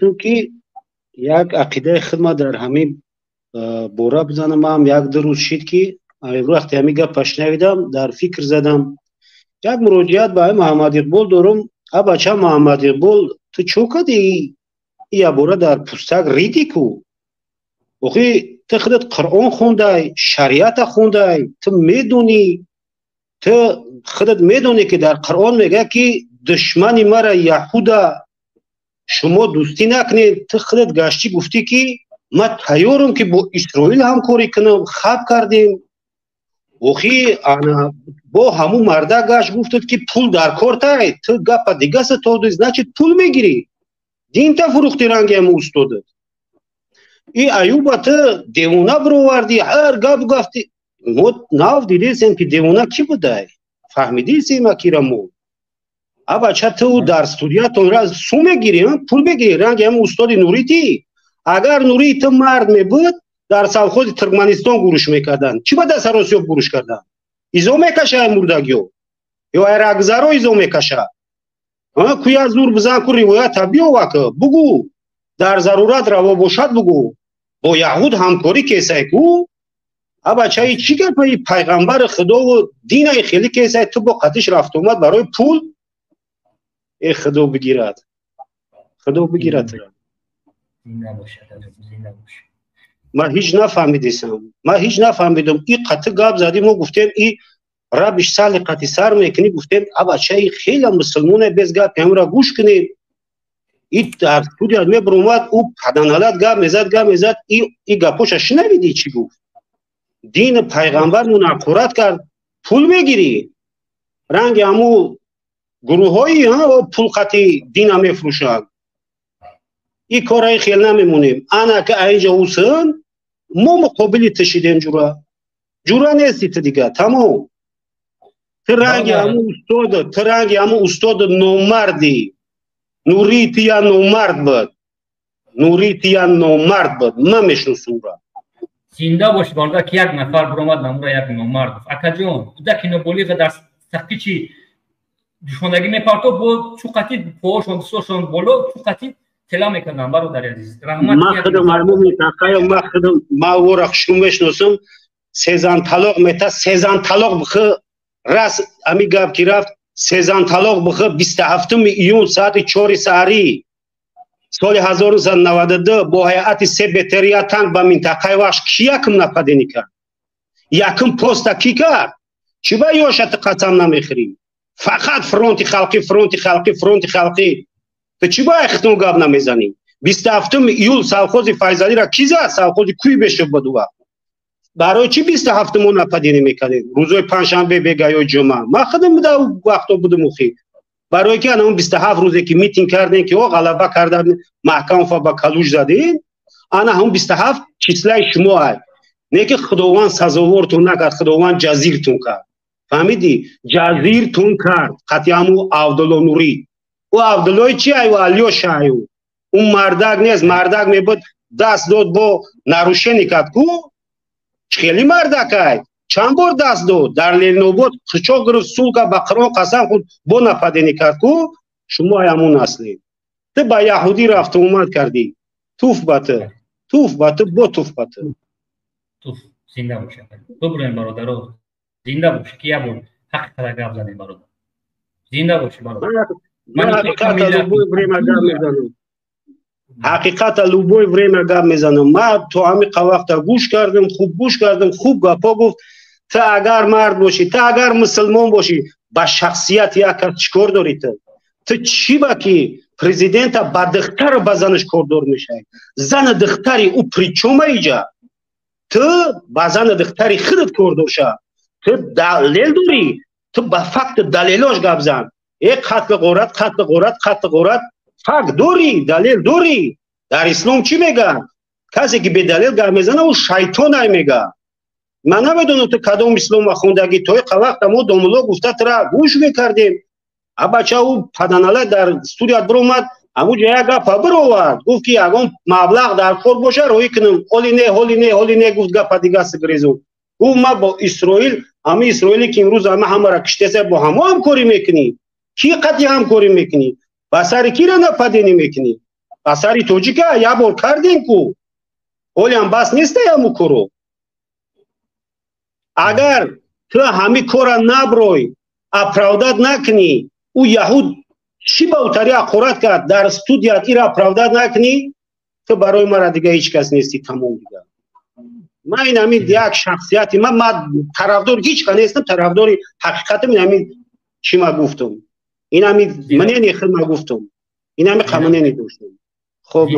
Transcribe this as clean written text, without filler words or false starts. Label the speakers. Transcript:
Speaker 1: Мехостам, ки як ақидаи худма дар ҳамин бора бизанам. Ман як ду рӯз шид, ки вақте ҳамин гапа шунавидам, дар фикр задам. Як муроҷиат ба Муҳаммад Иқбол дорум. А бача Муҳаммад Иқбол, ту чо кардӣ? Ябора дар пустак риди ку. Охи, ту худат Қуръон хондай, шариата хондай, ту медонӣ, ту худат медонӣ, ки дар Қуръон мегӯяд, ки душмани мара, яҳуда, шумо дӯстӣ накунед. Ту худат гаштӣ гуфтӣ, ки ман тайёрам, ки бо Исроил ҳамкорӣ кунам. Хаб кардем. Охи, ана бо ҳамун марда гашт, гуфтад, ки пул дар кортай. Ту гапа дигаса тоди, значит, пул мегирӣ, динта фурӯхти, ранги ҳамун устодат. И Аюба ту девона бировардӣ, ҳар гап гафти. Мо нав дидесем, ки девона кӣ будай, фаҳмидисем акира мо. А бача, ту дар студиятон су мегирӣ, пул мегирӣ, ранги ҳамун устоди Нуритӣ. Агар Нурии ту мард мебуд, дар совхози Туркманистон гурӯш мекарданд. Чӣ ба дар Саросиёб гурӯш карданд? Изо мекаша мурдагиё ё айрагзаро изо мекаша? Куя зур бизан ку, ривоята биёвак, бугӯ, дар зарурат раво бошад, бугӯ, бо яҳуд ҳамкорӣ кесай ку. А бачаи, чӣ гапаи? Пайғамбари худову динаи хеле кесай, ту бо қатиш рафтомад барои пул. Э, худо бигирад, худо бигирад. Ман ҳеҷ нафаҳмидисам, ман ҳеҷ нафаҳмидам. И қати гап задӣ, мо гуфтем, и рабиш сали қати сар мекунӣ. Гуфтем, а бачаи хеле мусулмоне, без гап ҳамра гӯш кунем. И дар студия мебуромад, ӯ паданалат гап мезад, гап мезад. И гапоша шунавидӣ, чӣ гуфт? Дини пайғамбар мунаққурат кард. Пул мегирӣ, ранги ҳаму гурӯҳҳои пул қати дина мефурӯшанд. И кораи хел намемонем. Ана ки аинҷа ҳусн, мо муқобили ту шидем. Ҷура, ҷура нести ту дига, тамом. Ту ранги ҳаму устод, ту ранги ҳаму устоди номардӣ Нурии. Ту я номард буд, Нурии ту я номард буд, ман мешиносум ра.
Speaker 2: Зинда боши, бародар, ки як нафар биромад, намура як номард гуфт. Акаҷон, кӯдаки ноболиға дар сақичи душмонагӣ мепартоб, бо чуқати поошон, дустошон боло чуқати тела мекардам. Бародари азиз, раҳмат.
Speaker 1: Ман худам ҳамун минтақаё, ман худам, ман ӯра хушрӯ мешиносам. Сезан талоқ мета, сезан талоқ бихы. Рас ами гап ки рафт, сезан талоқ бихы. 27-уми июн, соати 4-и саҳарӣ, соли 1992 бо ҳайати се бетерия танк ба минтақаи Вахш ки якм нападение кард? Якм поста кӣ кард? Чӣ ба ёшати қасам намехӯрӣ? Фақат фронти халқӣ, фронти халқӣ, фронти халқӣ. Ту чӣ ба хитон гап намезанӣ? 27-уми июл совхози Файзалиро кӣ зад? Совхози кӯи бешуб буд вақт. Барои чӣ 27-мо нападение мекардем рӯзои панҷшанбе, бегаёи ҷумъа? Ман худам да вақто будум. Ухи, барое ки ана он 27 рӯзе ки митинг кардем, ки о ғалаба карда, Маҳкамова ба калуш задем, ана ҳамн 27 числаи шумо ай. Не ки Худованд сазовортун накард, Худованд ҷазиртун кард, фаҳмидӣ? Ҷазиртун кард қатъи ҳаму Авдулло Нурӣ. Ӯ Авдуллои чи аю, Алёша аю. Ӯ мардак нест. Мардак мебуд, даст дод, бо нарушение кард ку. Хеле мардакай, чанд бор даст дод дар Ленинобод, қичоқ гирифт, сулка, ба Қуръон қасам хӯрд, бо нападение кард ку. Шумо ҳамун аслем. Ту ба яҳудӣ рафту омад кардӣ. Туф ба ту, туф ба ту, бо туф ба ту.
Speaker 2: Туф, зинда боша. Бубурем, бародаро, зинда боша, ки як бор ҳақиқата гап задем. Бародар, зинда боши, бародар.
Speaker 1: Ҳақиқата любое время гап мезанам, ҳақиқата любое время гап мезанам. Ман то ҳамин вақта гӯш кардам, хуб гӯш кардам, хуб гапҳо гуфт. Ту агар мард бошӣ, ту агар мусулмон бошӣ, ба шахсият як кас чӣ кор дорӣ ту? Ту чӣ ба ки президента ба духтару ба занаш кордор мешавӣ? Зану духтари ӯ причём аиҷа? Ту ба зану духтари худат кордор ша. Ту далел дорӣ, ту ба факту далелош гап зан. Э, қатли ғорат, қатли ғорат, қатли ғорат, факт дорӣ, далел дорӣ? Дар ислом чӣ мегӯянд? Касе ки бедалел гап мезана, ӯ шайтонай мега. Ман намедонам, ту кадом ислома хондагӣ. То иқа вақта мо домулло гуфта тура гӯш мекардем. А бача, ӯ паданала дар студият биромад, ҳамуҷа як гапа бировард, гуфт, ки ягон маблағ дар кор боша, роҳӣ кунам. Ҳоли не, ҳоли не, ҳоли не, гуфт, гапа дига сигрезу гуфт: ман бо Исроил, ҳами Исроиле ки имрӯз ҳама ҳамара киштеса, бо ҳамо ҳамкорӣ мекунӣ? Ки қатъи ҳамкорӣ мекунӣ? Ба сари кира нападение мекунӣ? Асари тоҷика як бор кардем ку, ҳолиам бас неста яму коро. Агар ту ҳами кора наброй, оправдать накунӣ, ӯ яҳуд чӣ ба утари ҳақорат кард дар студият, ира оправдать накунӣ, ту барои мара дига ҳеҷ кас нестӣ, тамом. Дига ман ин ҳамин як шахсияти ман тарафдори ҳеҷ ка нестам, тарафдори ҳақиқатам. Ин ҳамин чӣ ма гуфтам, ин ҳамин мнение худ ма гуфтам, ин ҳами қа мнение доштам.
Speaker 2: Хоб.